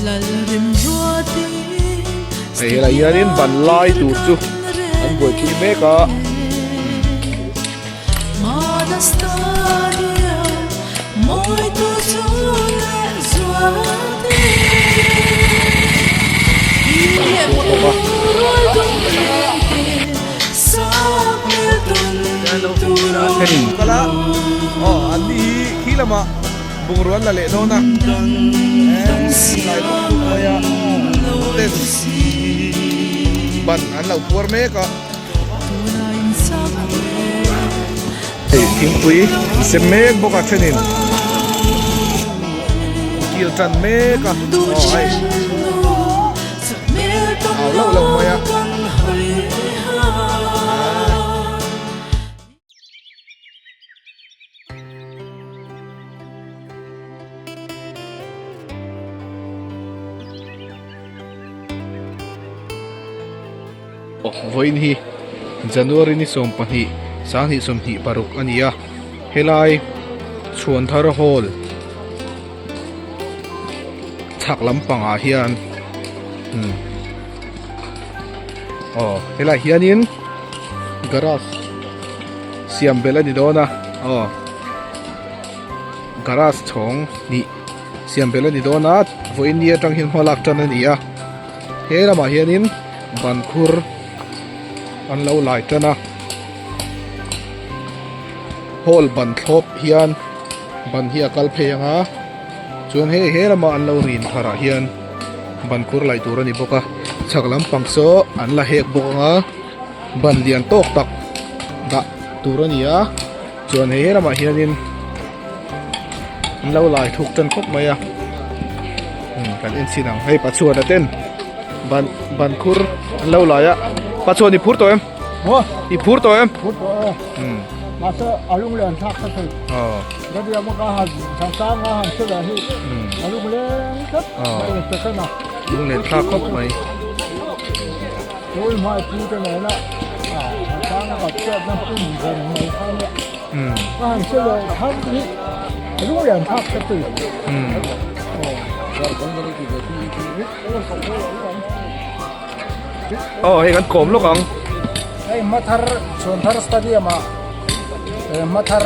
Hei helai hianin ban lai tur chu an buaipui mek a. Kala aw an ni hi khi lamah bungrua an la leh dawn a tlai bawk bawk mai a ten ban an lo phuar mek a. Hei thingpui an sem mek bawk a thenin kil tan mek a aw hei au loh loh mai a. Vawiin hi January ni 12 2026 a ni a, helai Chhuanthar Hall chhak lampangah hian umm aw helaiah hianin garage siam belh a ni dawn a aw garage chhawng hnih siam belh a ni dawn a vawiin ni atang hian hma lak tan a ni a he lamah hianin ban khur an lo lai tan a hall ban thlawp hian ban hi a kal phei ang a chuan hei he lama an lo rin thar ah hian ban khur laih tur a ni bawk a chhak lampang saw an la hek bawk ang a ban lian tawk tak dah tur a ni a chuan hei he lamah hianin an lo lai thuk tan khawp mai a kan en chhin ang hei pachuan a ten ban ban khur an lo lai a pachuan i phur tawh em i phur tawh em phur tawh e mahse a lung leh an thlak kha thei ka ria bawk a han sang a han sela hi a lung leng tlat mai second a lung len thlak khawp mai Tui hmai pu te nena a sang a chet na pum zan mai kha nia a han sela thar hi a lung leng thlak kha thei Aw hei kan kawm lawk ang. Hei Mathar Chhuanthar Stadium ah Mathar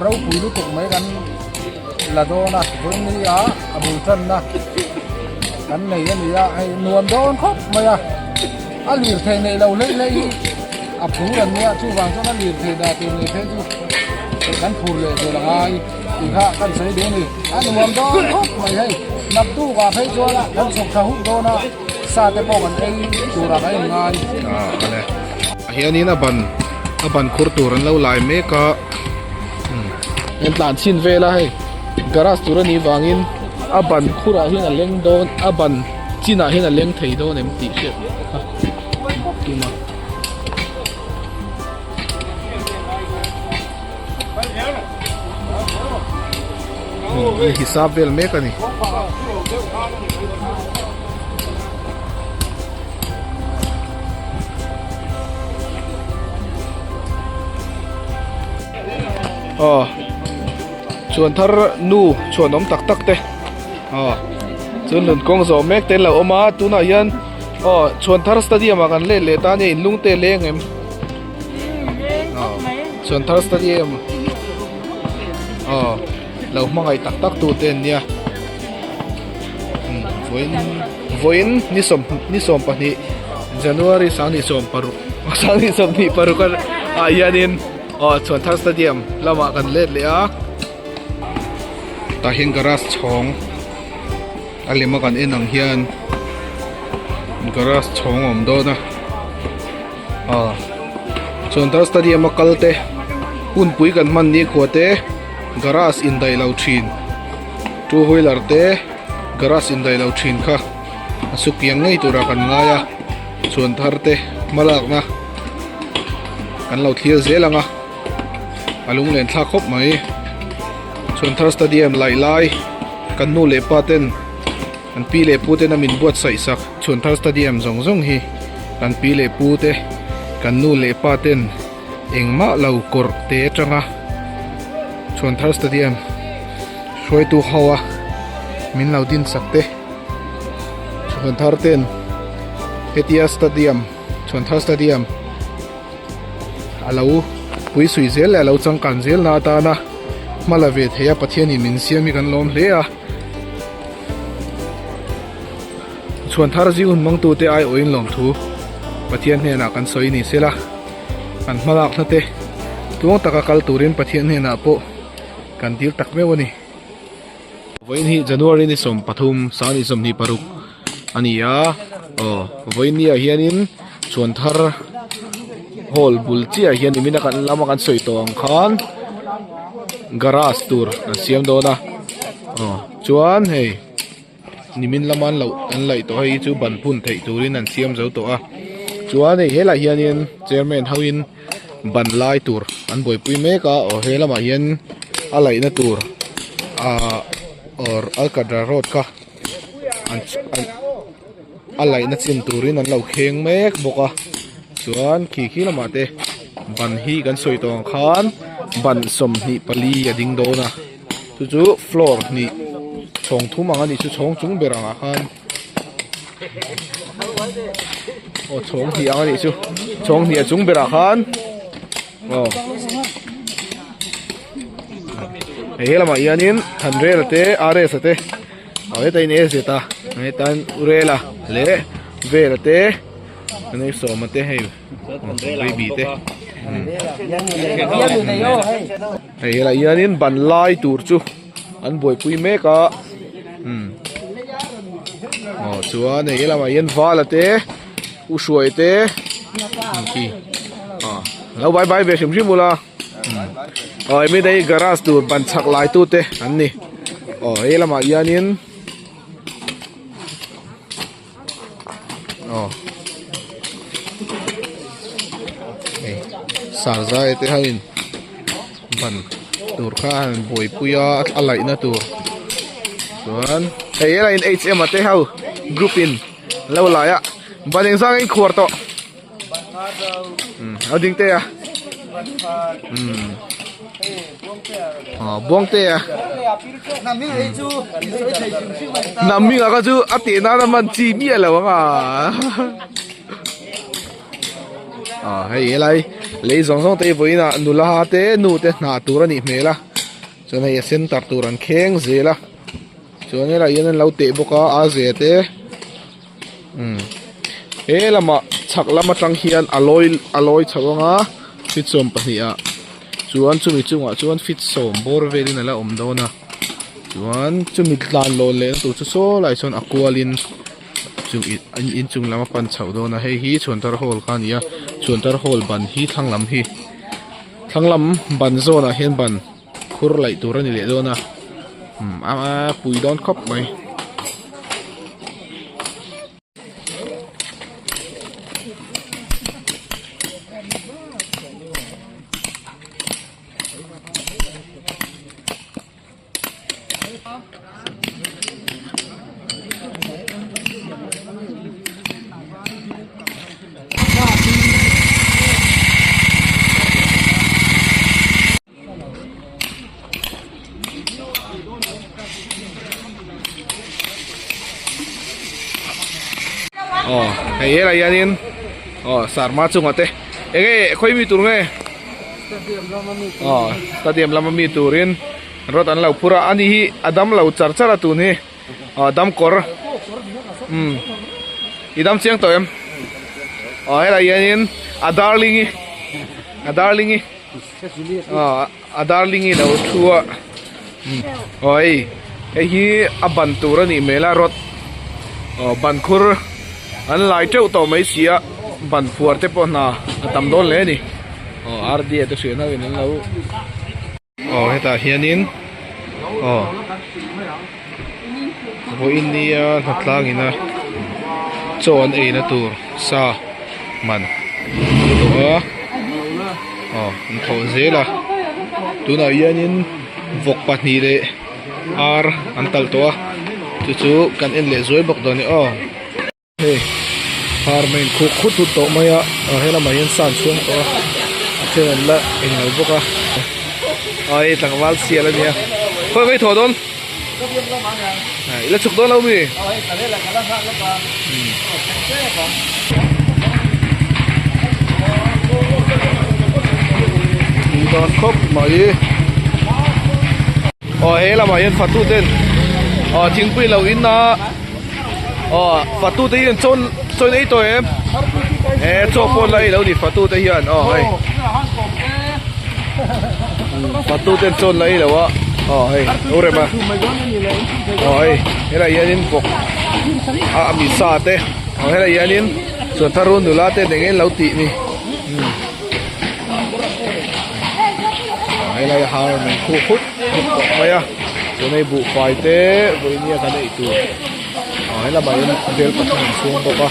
ropui lutuk mai kan la dawn a vawiin ah a bul tanna kan nei a ni a hei nuam dawn khawp mai a a lirthei neih loh hlei hlei hi a phur an nia chuvang chuan a lirthei dah tur nei phei chu kan phur leh zel a ngai tih kha kan sawi duh a ni a nuam dawn khawp mai hei naktuk ah phei chuan kan chhawk tha huk dawn a. Sa te pawh kan ei turah kan inngai. Ah ale. Ah hianin a ban a ban khur tur an lo lai mek a. En tlan chhin vel a hei garage tur a nih vangin a ban khurah hian a leng dawn a ban chinah hian a leng thei dawn em tih hriat kha tum a. Hisap vel mek a ni. Aw chhuan thar nu chhuan awm tak tak te aw chuan nun kawng zawh mek te an lo awm a tunah hian aw chhuan thar stadium ah kan let leh ta a nia in lung te a leng em aw chhuan thar stadium aw lo hmangaih tak tak tu te an nia. Vawiin vawiin ni sawm ni 12 January 2026 2026 ah hianin aw Chhuanthar Stadium lamah kan let leh a tah hian garage chhawng a lem a kan en ang hian garage chhawng a awm dawn a aw Chhuanthar Stadium a kal te hunpui kan hman ni khua te garage indaih lo thin. Two wheeler te garage indaih lo thin kha a su piang ngei turah kan ngai a chhuan thar te hma lakna kan lo thlir zel ang a a lunglen thlak khawp mai chhuan thar stadium laih lai kan nu leh pa ten kan pi leh pu ten a min buatsaih sak chhuan thar stadium zawng zawng hi kan pi leh pu te kan nu leh pa ten engmah lo kawrh te atanga Chhuanthar Stadium hruaitu ho a min lo din sak te. Chhuanthar ten hetia stadium Chhuanthar stadium a lo pui sui zel leh a lo changkan zel na atana hma la ve thei a Pathianin min siam hi kan lawm hle a. Chhuanthar zing hun hmangtute aiawhin lawmthu Pathian hnenah kan sawi ni sela kan hmalakna te tluang taka kal turin Pathian hnenah pawh kan dil tak meuh a ni. Vawiin hi January ni 13 sani 26 a ni a aw vawiin ni ah hianin Chhuanthar hall bul chiah ah hian nimin a kan lama kan sawi tawh ang khan garage tur an siam dawn a aw chuan hei nimin lama an loh an laih tawh hei chu ban phun theih turin an siam zo tawh a chuan hei helaiah hianin chairman ho in ban lai tur an buaipui mek a aw he lamah hian a laihna tur ahh or alkatra road kha an a laihna chin turin an lo kheng mek bawk a chuan khi khi lamah te ban hi kan sawi tawh ang khan ban 24 a ding dawn a chu chu floor hnih chhawng thum ang a nih chu chhawng chung ber angah khan aw chhawng hnih ang a nih chu chhawng hnih a chung berah khan aw hei he lamah hianin Thanrela te RS a te aw heta in AZ a heta in Urela leh Vela te chuan Sawma te hei baby te hei helaiah hianin ban lai tur chu an buaipui mek a umm aw chuan hei helamah hian vala te u hruai te khi ah lo bai bai ve hrim hrim ula aw hemi te hi garage tur ban chhak lai tu te an ni aw he lamah hianin aw hei sarzai te ho in ban tur kha an buaipui a a laihna tur chuan hei helai in H M a te ho group in an lo lai a ban engzang a inkhuar tawh a ding te a aw buang te a hnam hming ah kha chu a teh nan a man chi miah lo ang a aw hei helai lei zawng zawng te hi vawiin ah nula te nu te hna tur a nih hmel a chuan hei a center tur an kheng zel a chuan helaiah hian an lo teh bawk a a ze te. Umm he lamah chhak lam atang hian a lawi a lawi chho ang a feet 12 ah chuan chumi chungah chuan feet 10 bawr velin a la awm dawn a chuan chumi tlan lawn lehna tur chu saw lai sawn a kualin chu inchung lam a pan chhoh dawn a hei hi chhuanthar hall kha a ni a chhuanthar hall ban hi thlang lam hi thlang lam ban zawnah hian ban. Khur laih tur a ni leh dawn a umm a pui dawn khawp mai. Aw hei helai hianin aw sarma chungah te enge khawi mi tur nge aw stadium lama mi turin rod an lo phur a ani hi a dam lo char char a tun hi aw dam kawr umm i dam chiang tawh em aw helai hianin a darling hi a darling hi. A darling hi lo thu a aw hei hei hi a ban tur a nih hmel a rod aw ban khur an lai teuh tawh mai si a ban phuar te pawh hna a tam dawn hle a ni aw R D a te hriat ho in an lo aw hetah hianin aw vawiin nia hnatlang ina chaw an eina tur sa man a tawh a aw an thawh zel a tunah hianin vawk pahnih leh ar an talh tawh a chu chu kan en leh zuai bawk dawn a ni aw. Hei farm a inkhuk khut khut tawh mai a aw he lamah hian sa an chhuang tawh a a then an la englo bawk a aw hei tlangval sial a nia khawi khawi thawh dawn. I la chhuk dawn lo mi? Tui dawn khawp mai. Aw he lamah hian fatu ten aw thingpui lo in a aw fatu te hian chawn chawn ei tawh em he chaw pawh la ei lo ni fatu te hian aw hei fatu ten chawn la ei lo a aw hei lo rem a aw hei helai hianin bawk a ami sa te aw helai hianin chuan thar run nula te eng nge an lo tih ni. Helai har min khuh khut khut tawh mai a chuan hei buhfai te vawinia kan ei tur ah helamah hian bel pathum an chhung bawk a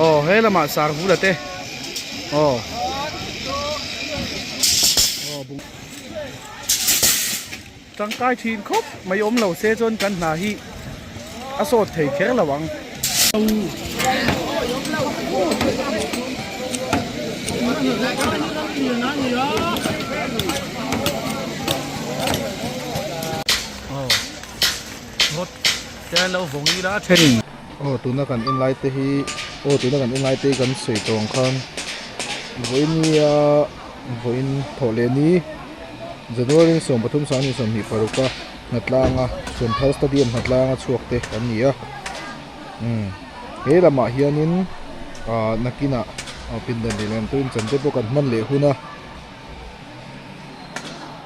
aw he lamah sarvula te aw Tangkai thin khawp mai awm lo se chuan kan hna hi a sawt thei kher lo ang. Aw tuna kan en lai te hi aw tuna kan en lai te hi kan sawi tawh ang khan vawinia vawiin thawh leh ni. January 13 26 a hnatlanga Chawmthar Stadium hnatlanga chhuak te an ni a umm he lamah hianin ah nakinah pindan leh lam turin chan te pawh kan hman leh hun a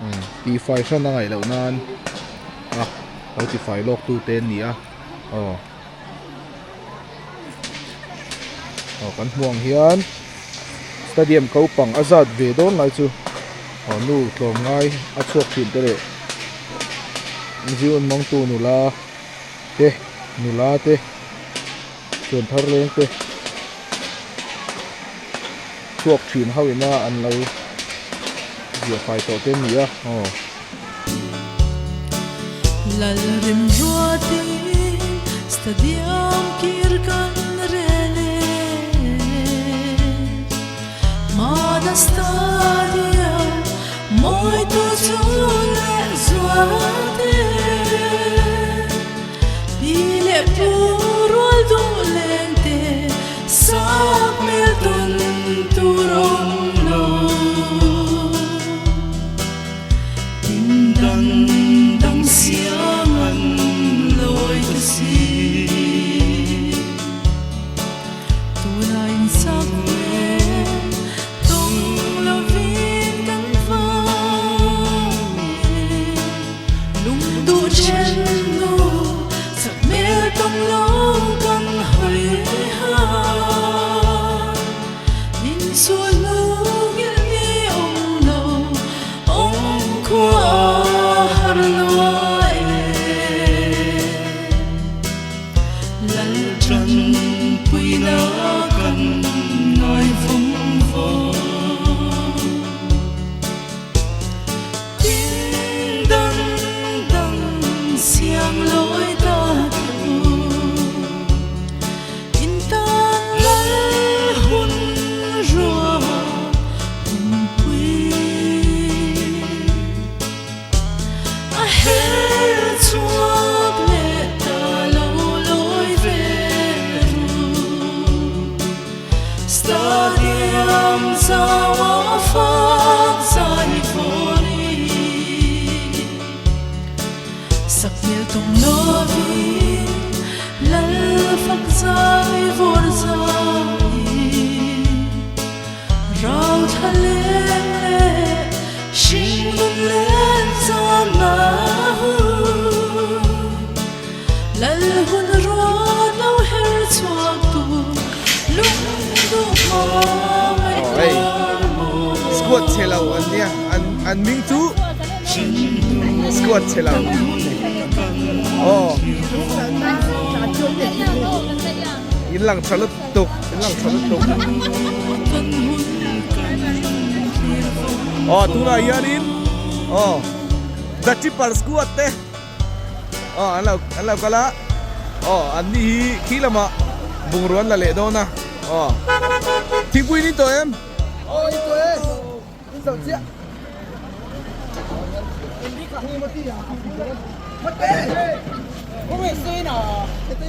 umm tihfai hran a ngaih loh nan a lo tifai lawk tu te an ni a aw aw kan hmuh ang hian. Stadium ko pang a zat ve dawn lai chu aw nu tlawmngai a chhuak thin te leh zion mangtu nula te nula te chuan thar leng te chhuak thin ho ina an lo ziah fai tawh te a ni a aw. Squad chhe lo an nia an an hming chu squad chhe lo aw in lang tha lutuk in lang tha lutuk aw tunah hianin aw the tripper squad te aw an lo an lo kal a aw an ni hi khi lamah bungrua an la leh dawn a aw thingpui in in tawh em? Aw in tawh e in zo chiah.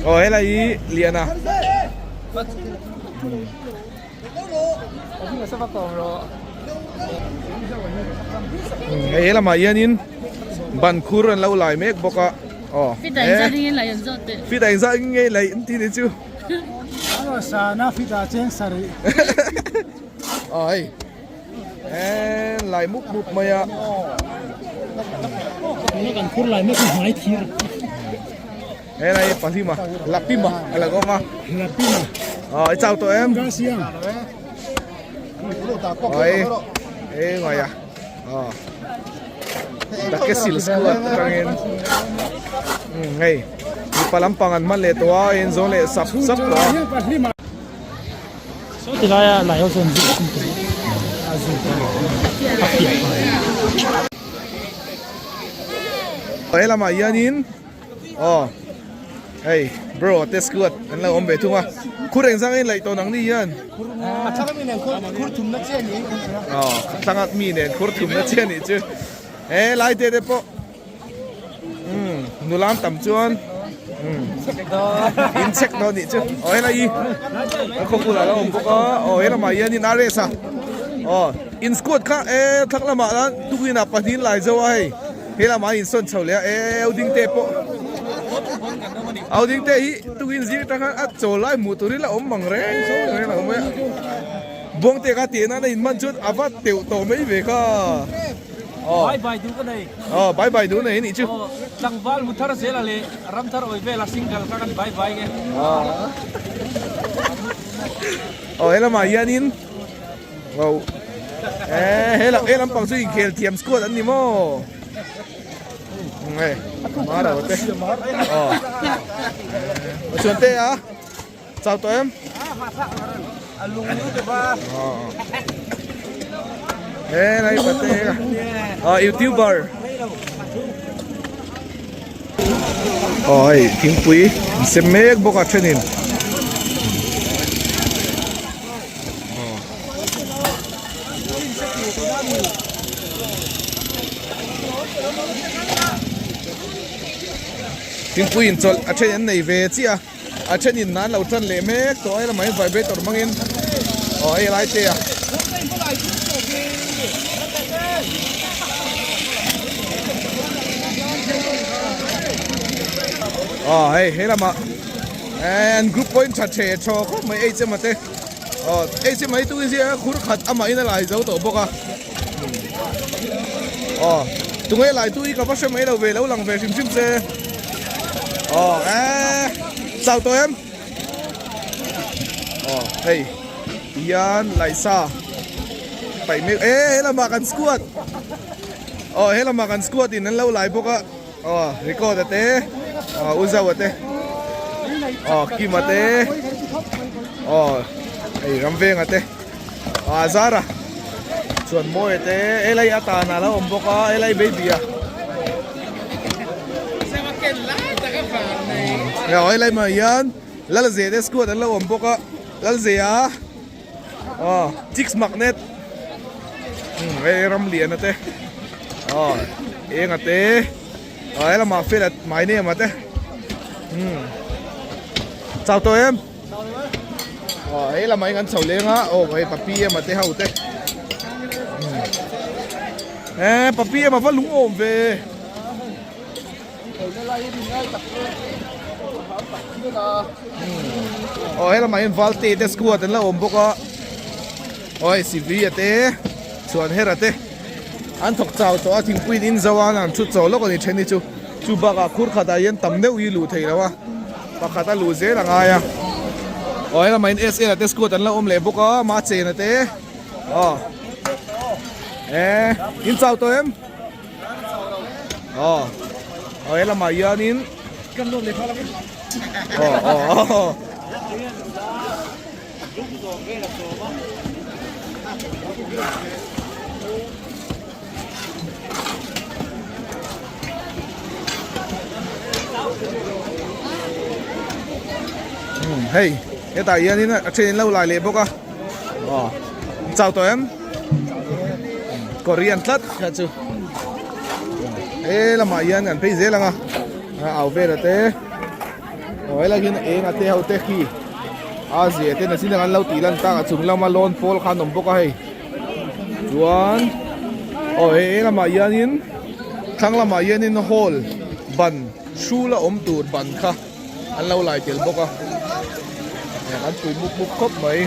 Aw helai hi lian a. Hei he lamah hianin ban khur an lo lai mek bawk a aw fit a inzat ngei laih an tih ni chu aw hei eee lai mup mup mai a Helai pahlima lapima a lo awm a aw i chau tawh em oi e ngawi a aw takesil squad atangin umm hei mipa lampang an hman leh tawh a in zawn leh sap sap tawh a. Saw ti laia lai ho chuan zuk a tum a zuk a piah He lamah hianin Aw hei bro te squad an lo awm ve thung a khur eng zang a inlaih tawh nang ni hian a thlang ami nen khur thum na chiah ni aw a thlang ami nen khur thum na chiah nih chu he lai te te pawh umm nula an tam chuan umm in check dawn nih chu aw helai hi a khawpul ah a lo awm bawk a aw he lamah hianin RS a aw in squad kha e thlang lamah khan tukin ah pahnih lai zo a hei. He lamah an insawn chho leh a, e au ding te pawh au ding te hi tukin zing atang khan a chaw lai hmuh turin la awm mang reng reng lo mai a buang te kha tih nana in man chuan a va teuh tawh mai ve kha aw Bye bye duh ka nei. Aw bye bye duh nei anih chu. Aw tlangval mu thar zela leh ram thar awi vela single kha kan bye bye nge. Aw he lamah hianin Wow. Eh, he lam he lampang chu inkhel thiam squad an ni maw? Nge, mara te. Oh. Chuan te a. Chau tawh em? Oh. Eh, lai pate. Oh, YouTuber. Aw hei thingpui sem mek bawk a thenin. Thingpui in chawlh a then an nei ve chiah a, a then in an lo tan leh mek tawh a helamah hian vibrator hmangin aw hei lai te a. Aw hei he lamah an group pawhin tha the thaw khawp mai H M a te. Aw hei chi mai tukin zia khur khat amah in a lai zo tawh bawk a aw tunge lai tu hi ka va hre mai lo ve lo lang ve hrim hrim se aw eee chau tawh em aw hei hian laisa paih mek e he lamah kan squad aw he lamah kan squad in an lo lai bawk a. Aw record a te aw u zau a te aw kim a te aw hei ram veng a te aw a zar a chuan mawi a te helai a tan a lo awm bawk a helai baby a aw helai mah hian lalze te squad an lo awm bawk a lalze a aw chicks magnet hei ram lian a te aw eng a te aw helamah fel a my name a te umm chau tawh em aw hei lamah hian kan chho leng a aw hei papi ema te ho te e papi ema va lung awm ve. Aw helamah hian Valte te squad an la awm bawk a aw hei Sivia te chuan Hera te an thawk chau tawh a thingpui in zo a an thut chau lawk a ni then hi chu chu bakah khur khatah hian tam deuh hi luh theih loh a pakhat a luh zel a ngai a aw helamah hian SL te squad an la awm leh bawk a Machena te aw e in chau tawh em. Aw aw he lamah hianin aw aw aw hei hetah hianin a then in lo lai leh bawk a aw chau tawh em. Korean tlat kha chu. He lamah hian kan phei zel ang a au vel a te aw helai hian eng a te ho te khi a zia te nachin an lo tih lan tak a chung lama lawn pawl kha an awm bawk a hei chuan aw he lamah hianin thlang lamah hianin hall ban hrul a awm tur ban kha. An lo lai tel bawk a, an pui mup mup khawp mai.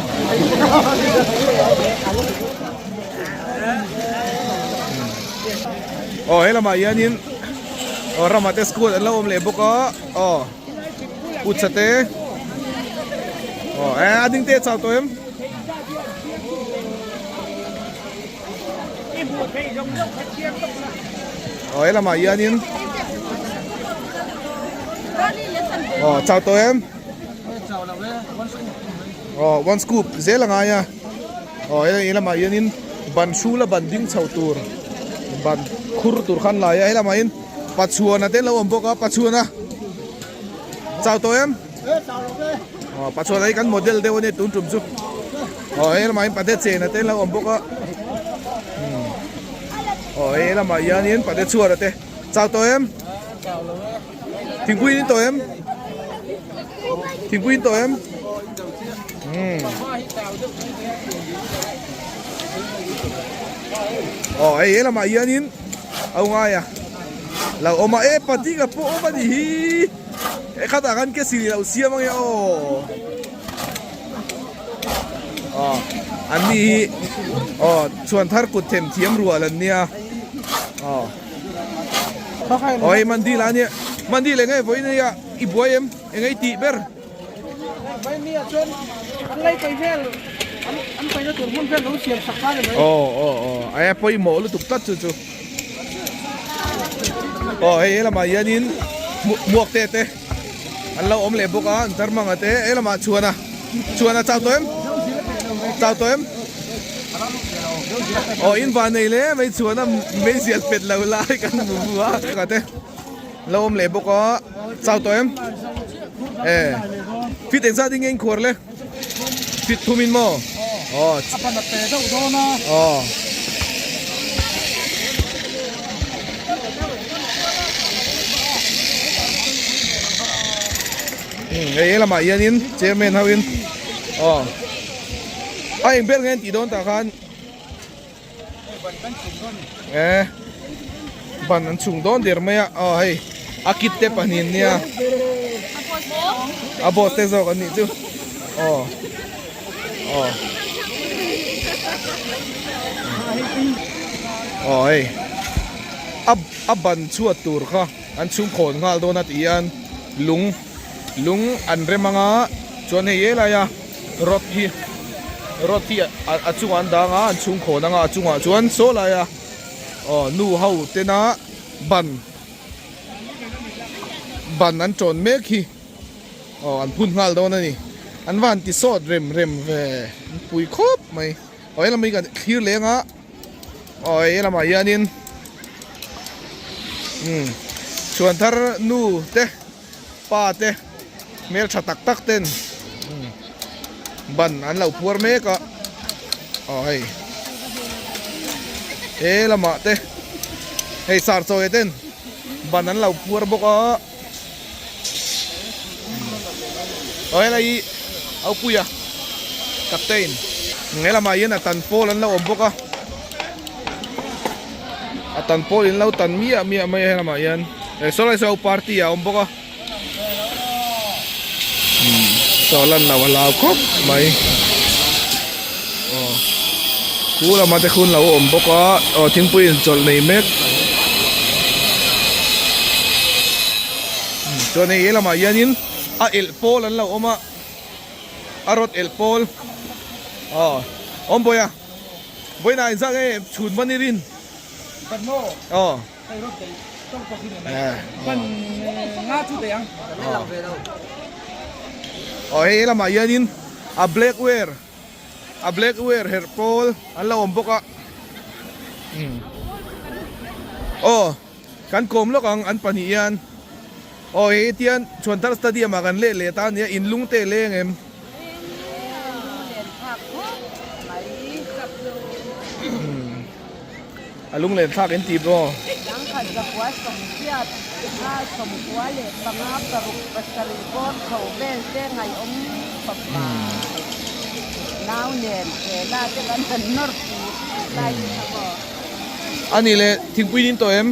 Aw he lamah hianin aw ramah te squad an lo awm leh bawk a aw kutsa te aw eh a ding te chau tawh em. Aw he lamah hianin aw chau tawh em aw one scoop zel a ngai a aw he lamah hianin ban hrul a ban ding chho tur ban khur tur khan lai a he lamah hian Pachuana te an lo awm bawk a Pachuana chau tawh em. Aw pachuan hi kan model deuh a nia tun tum chu aw he lamah hian pate chena te an lo awm bawk a aw he lamah hianin pate chhuara te chau tawh em thingpui in tawh em thingpui in tawh em aw hei he lamah hianin a ngai a lo awm a e patinga pawh awm a ni hi. He khatah khan ke sili lo siam ange aw. Aw an ni hi aw chhuan thar kut them thiam rual an nia. Aw. Aw hei mandi la ania. Mandi leh nge vawiin ania i buai em eng ei tih ber. Aw aw aw a pawimawh lutuk tlat chu chu. Aw hei helamah hianin muak te te an lo awm leh bawk a an tar manga te helamah chhuan a chhuan a chau tawh em chau tawh em aw in van nei hle mai chhuan a meizial pet lo lai kan hmu hmu a ka te lo awm leh bawk a chau tawh em e fit engzat in nge in khuar le. Fit thum in maw? Aw. A pan a pe deuh dawn a. Aw. Hei helamah hianin chairman ho in aw a eng ber nge an tih dawn tah khan E ban an chhung dawn der mai a aw hei a kit te pahnih an nia a boss te zawk an nih chu aw aw aw hei a a ban chhuat tur kha an chhung khawn nghal dawn a tih hian lung lung an rem anga chuan hei helai a rod hi rod hi a chungah an dang a an chhung khawn anga a chungah chuan saw laia aw nu ho tena ban ban an tawn mek hi aw an phun nghal dawn a ni an van ti sawt rem rem ve an pui khawp mai aw helam hi kan thlir leng a aw he lamah hianin umm chhuan thar nu te. Pa te hmeltha tak tak ten ban an lo phuar mek a aw hei he lamah te hei sar chawi ten ban an lo phuar bawk a aw helai hi Aupuia captain he lamah hian a tan pawl an lo awm bawk a a tan pawl in lo tan miah miah mai a he lamah hian. He saw lai saw party a awm bawk a saw lan lo a hlau khawp mai aw khu lama te khun lo awm bawk a aw thingpui in chawlh nei mek chuan hei he lamah hianin a elh pawl an lo awm a a rawt elh pawl aw awm bawiha vawiinah inzah nge chhun va ni rin aw. Aw hei lamah hianin a black wear a black wear herh pawl an lo awm bawk a aw kan kawm lawk ang an pahnih hian aw hei tian Chhuanthar stadium ah kan leh leh ta ania in lung te leng em. A lunglen thlak in ti maw? A nih leh thingpui in tawh em?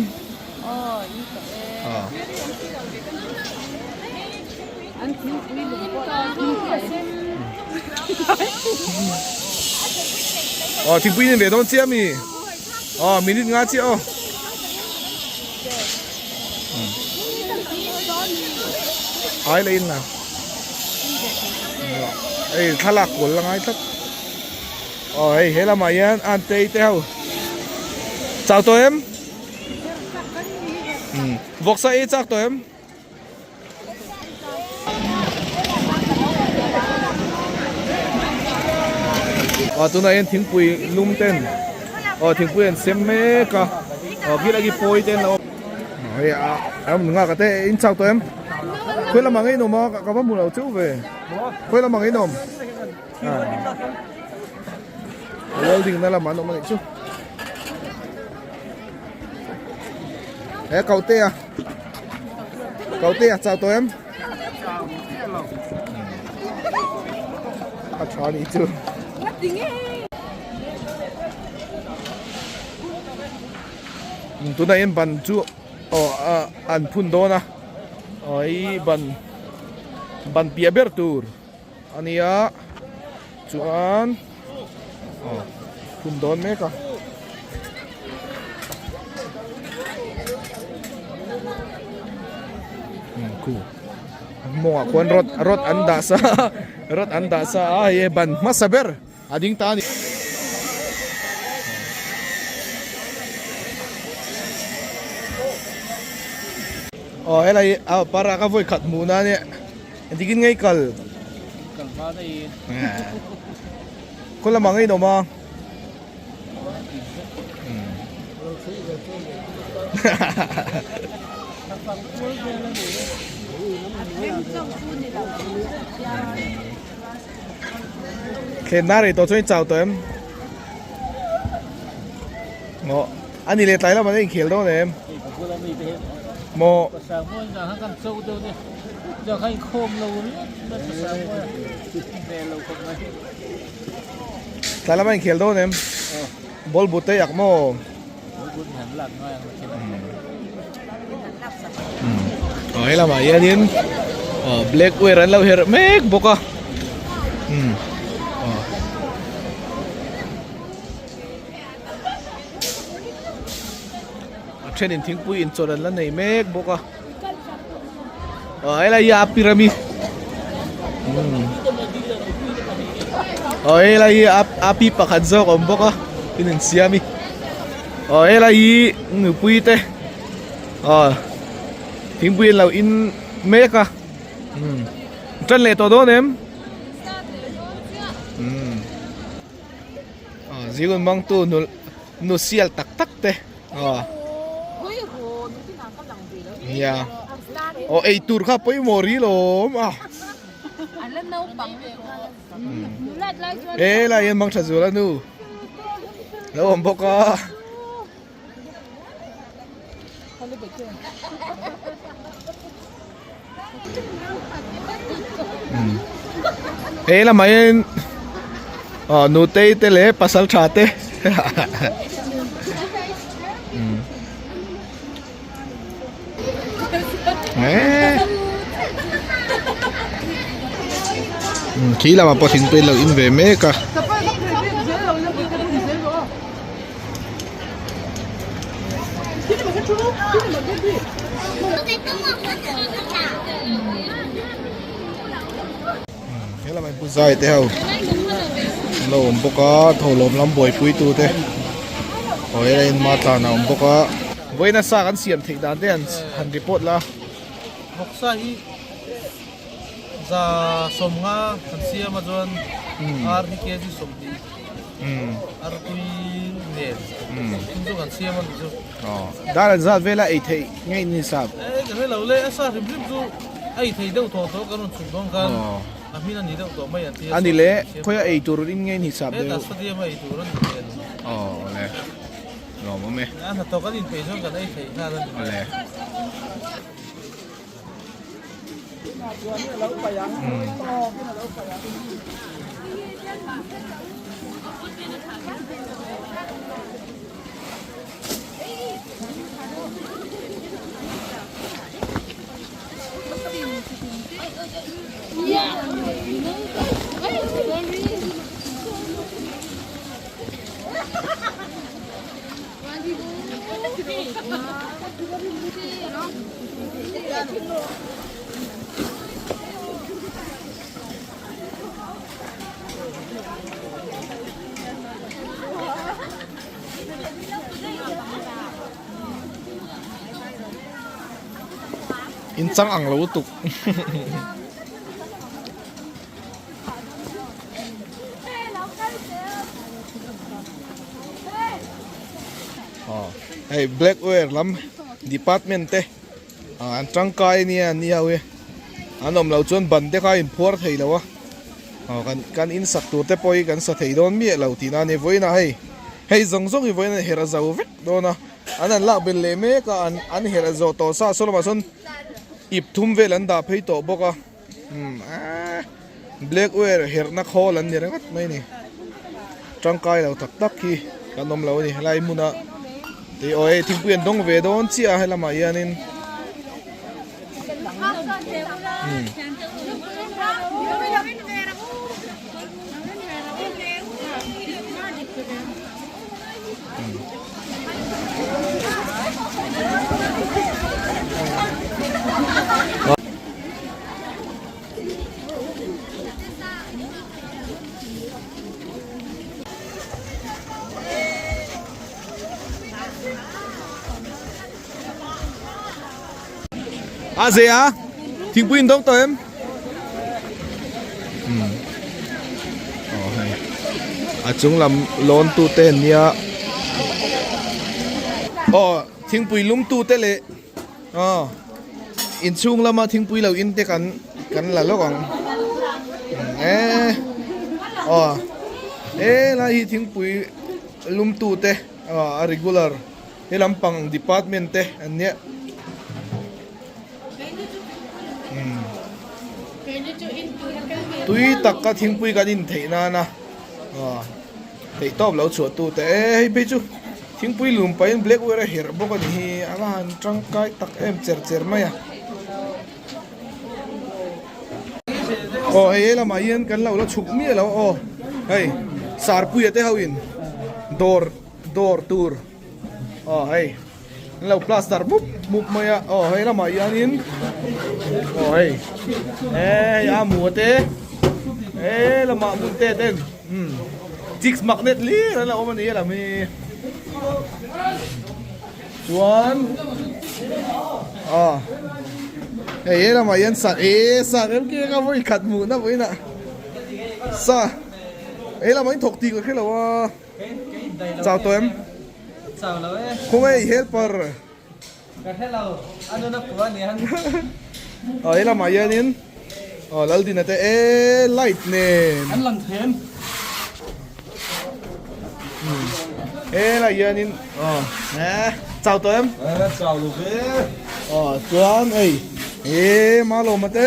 Aw thingpui in ve dawn chiah ami? Aw minute nga chiah aw. Ai la in la. Hei thlalak kual la ngai tlat. Aw hei he lamah hian an tei te ho. Chau tawh em? Vawksa ei chak tawh em? Aw tunah hian thingpui lum ten aw thingpui an sem mek a aw khi lai khi pawi te an lo awm hei a a awm nghak a te in chau tawh em khawi lamah nge in awm a ka va hmu lo cheu ve khawi lamah nge in awm welding na lamah an awm a nih chu he kau te a. Cậu tia chào tụi em. A tha ni chu. Tunah hian ban chu aw an phun dawn a aw hei ban ban piah ber tur a nia chuan aw phun dawn mek a. Khu mawngah khuan rod rod an dah sa rod an dah sa a hei ban hmasa ber a ding ta a ni. Aw helai a para ka vawi khat hmuh na ania engtikin ngei kal kal hma daih khaw lamah ngei in awm a. Thlenna rei tawh chuan i chau tawh em? Maw a ni leh tlai lamah an inkhel dawn em? Maw Tlai lamah inkhel dawn em? Ball but te yak maw? Aw he lamah hianin aw black wear an lo herh mek bawk a umm aw. A thenin thingpui inchawlh an la nei mek bawk a aw helai hi a pyramid umm aw helai hi a pi pakhat zawk a awm bawk a in insiam hi aw helai hi nupui te aw thingpui an lo in mek a umm tan leh tawh dawn em umm aw zirun mangtu nu nu sial tak tak te aw nia aw ei tur kha pawimawh rih lawm a helai hian mang tha zual a nu lo awm bawk a. He lamah hian aw nutei te leh pasal tha te khi lamah pawh thingpui an lo in ve mek a. He lamah hian pu zai te ho an lo awm bawk a thawhlawm lam buaipui tu te aw helai in matlan a awm bawk a. Vawiin a sa kan siam theih dan te han report la. Vawksa hi za sawmnga kan siam a chuan ar hi kg 20. Artui nen thil chu kan siam a nih chu. Dar an zat vela ei theih ngei ni sap. E ka hre lo le a sa hrim hrim chu a ei thei deuh tawh tawh kan rawn chhuk dawn khan a hmin a ni deuh tawh mai an ti a. A ni le khawi a ei tur in ngei ni sap deuh. Heta stadium a ei tur a ni hmel. Aw le. Lawm awm e. A hnathawk an inpeih chuan kan ei theih nghal a ni. Awle. In chang ang lo lutuk. Hei blackware lam department te an tangkai ania an ni ho hi an awm loh chuan ban te kha a inphuar thei lo a kan kan in sak tur te pawh hi kan sa thei dawn miah lo tihna a ni vawiinah hei hei zawng zawng hi vawiin a herh a zo vek dawn a an han lak belh leh mek a an an herh a zawh tawh sa saw lamah sawn ip thum vel an dah phei tawh bawk a. Umm aaa blackware herhna khawl an ni ringawt mai a ni tangkai lo tak tak hi kan awm lo a ni helai hmuna tih aw hei thingpui an dawng ve dawn chiah a helamah hianin umm. A ze a thingpui in dawng tawh em umm aw hei a chung lam lawn tu te an nia aw thingpui lum tu te leh Aw, inchhung lama thingpui lo in te kan kan la lawk ang. E aw he lai hi thingpui lum tu te a regular he lampang department te an nia. Tui taka thingpui kan in theih nana aw. Theihtawp lo chhuah tu te e hei phei chu thingpui lum pahin black wear a herh bawk a ni hi a la han tangkai tak em cher cher mai a. Aw hei he lamah hian kan lo la chhuk miah lo aw hei sarpuia te ho in dawr dawr tur aw hei an lo plaster mup mup mai a aw hei lamah hianin aw hei hei a mu te he lamah hmun te ten umm chicks magnet hlir an lo awm a ni helam hi chuan aw hei he lamah hian sa e sa rem ke ka vawi khat hmuhna vawiinah sa he lamah hian thawk tih ka hre lo a. Chau tawh em? Chau lo e. Khawnge i helper? Ka hre lo, a nun a pua aniang. Aw he lamah hianin aw Laldina te e light nen. An lang thei em? He lai hianin aw he chau tawh em? E chau lo ve. Aw chuan hei he Malawma te.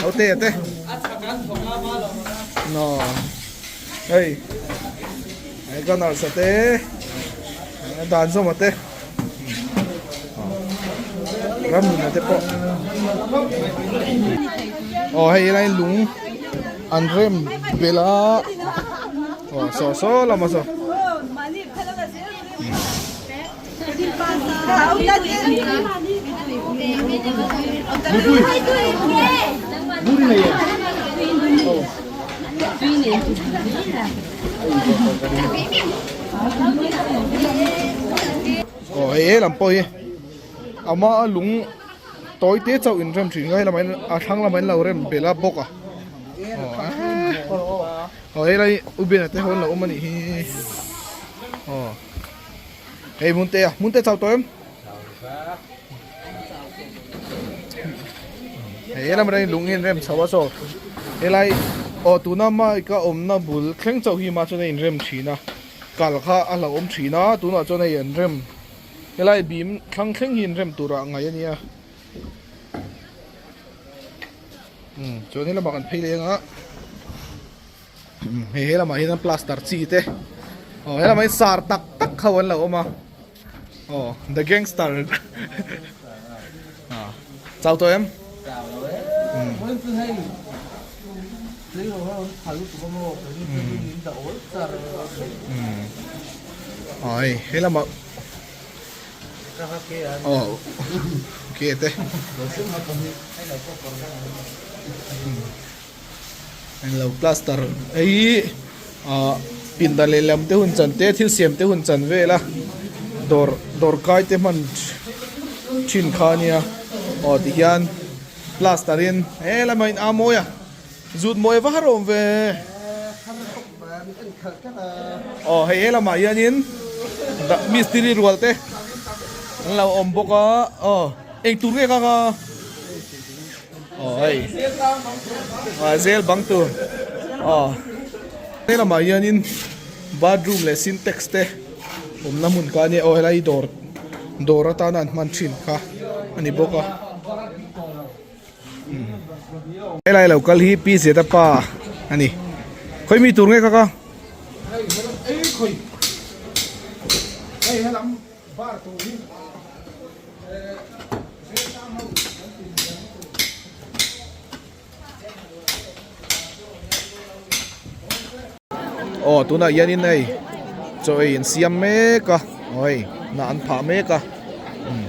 Ho te te. No. Hei. Hei kan arsa te. Dan zawma te. Ram nuna te pawh. Oh hei lai lung an rem bela. Oh so so lama so. Aw hei he lam pawh hi ama a lung tawi te chauh in rem thin ngai lamah hian a thlang lamah hian lo rem belh a bawk a aw helai u bena te ho an lo awm a nih hi aw. Hei hmun te a hmun te chau tawh em? Hei helam reng lung in rem chho a saw helai aw tuna mic a awmna bul thleng chauh hi mah chuan a inrem thin a. Kal kha a hlauhawm thin a, tunah chuan hei an rem helai bim thlang thleng hi an rem turah a ngaih a nia. Umm chuan he lamah kan phei leng a, hei he lamah hian plaster chi te aw he lamah hian sar tak tak ho an lo awm a, aw the gangster ah chau tawh em? Chau lo e, vawiin chu hei tui ho ho an phal lutuk a maw keini chu in dah awl char aw hei he lamah aw ke te englo plaster hei ah pindan lehlam te hun chan te thil siam te hun chan vel a dawr dawr kai te hman thin kha ania aw tihian plaster in he lamah in a mawi a zut mawi a va har awm ve aw hei he lamah hianin mistiri rual te an lo awm bawk a aw eng tur nge kha kha. Aw hei ah zel bang tur aw he lamah hianin bathroom leh sintex te awmna hmun kha ania aw helai hi dawr dawr atana an hman thin kha a ni bawk a helai lo kal hi pi zeta pa a ni khawi mi tur nge kha kha. Aw tunah hianin hei chaw ei an siam mek a aw hei hnah an phah mek a umm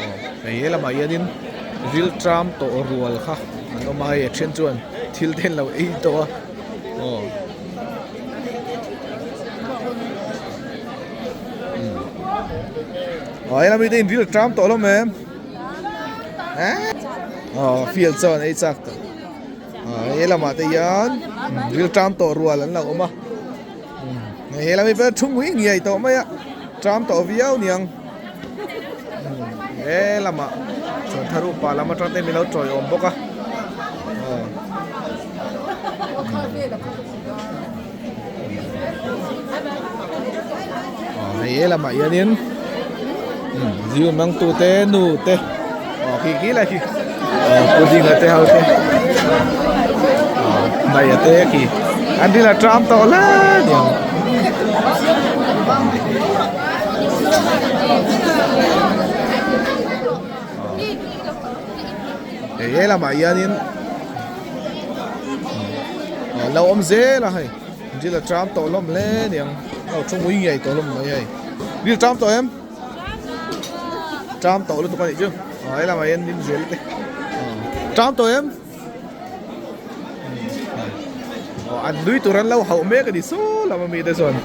aw hei he lamah hianin ril tram tawh rual kha an awm a hei a then chuan thil te an lo ei tawh a aw. Aw helami te in ril tram tawh hlawm em aw field chuan ei chak tawh aw he lamah te hian ril tram tawh rual an lo awm a he lami pawh thu ngui ngei tawh mai a tram tawh viau niang he lamah chuan thar upa lam atang te min lo tawiawm bawk a aw. Aw hei he lamah hianin ziu mang tu te nu te aw khi khi lai khi aw pudding a te ho te aw daih a te khi an ril a tram tawh hle aniang. Hei he lamah hianin lo awm zel a hei ril a tram tawh hlawm hle aniang a lo thu ngui ngei tawh hlawm mai hei ril tram tawh em tram tawh lutuk a nih chu aw he lamah hian lim zel te tram tawh em aw an nui tur an lo hauh mek a ni saw lam ami te chuan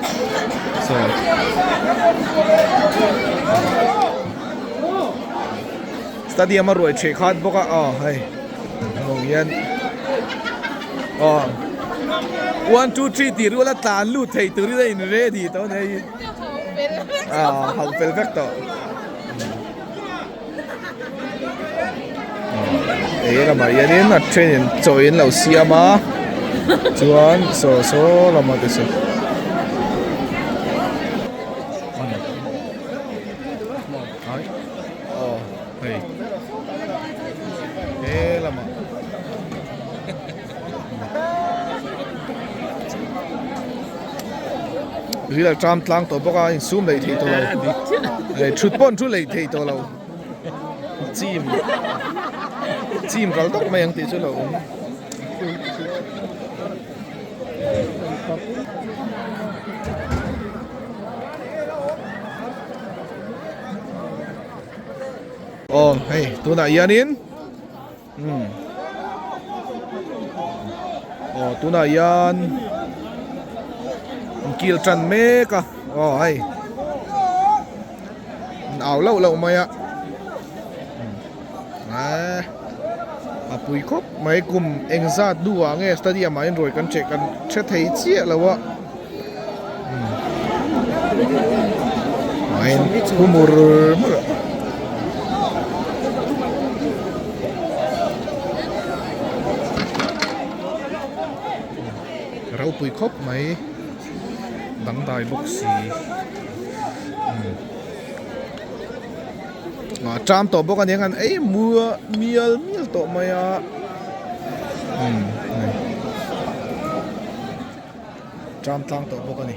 saw. Stadium a ruai ṭheh khat bawk a aw hei hmuh hian aw one two three tih rual a tlan lut thei turin a in ready tawh a ni hei aw hauh fel vek tawh hei lamah hianin a then in chaw in lo siam a chuan saw saw lamah te saw. Aw hei he lamah ril a tram tlang tawh bawk a insum leh thei tawh lo hei thut pawh an thu leh thei tawh lo chim chim ral tawk mai ang tih chu a lo awm. Aw hei tunah hianin umm aw tunah hian an kil tan mek a aw hei an au lauh lauh mai a eee a pui khawp mai kum engzat hnuah nge stadium ah hian ruai kan cheh kan hre thei chiah lo a. Thu mur mur a. Ropui khawp mai. Dangdai bawk si umm a ṭam tawh bawk a nia an ei mual mial mial tawh mai a umm hei ṭam tlang tawh bawk a ni.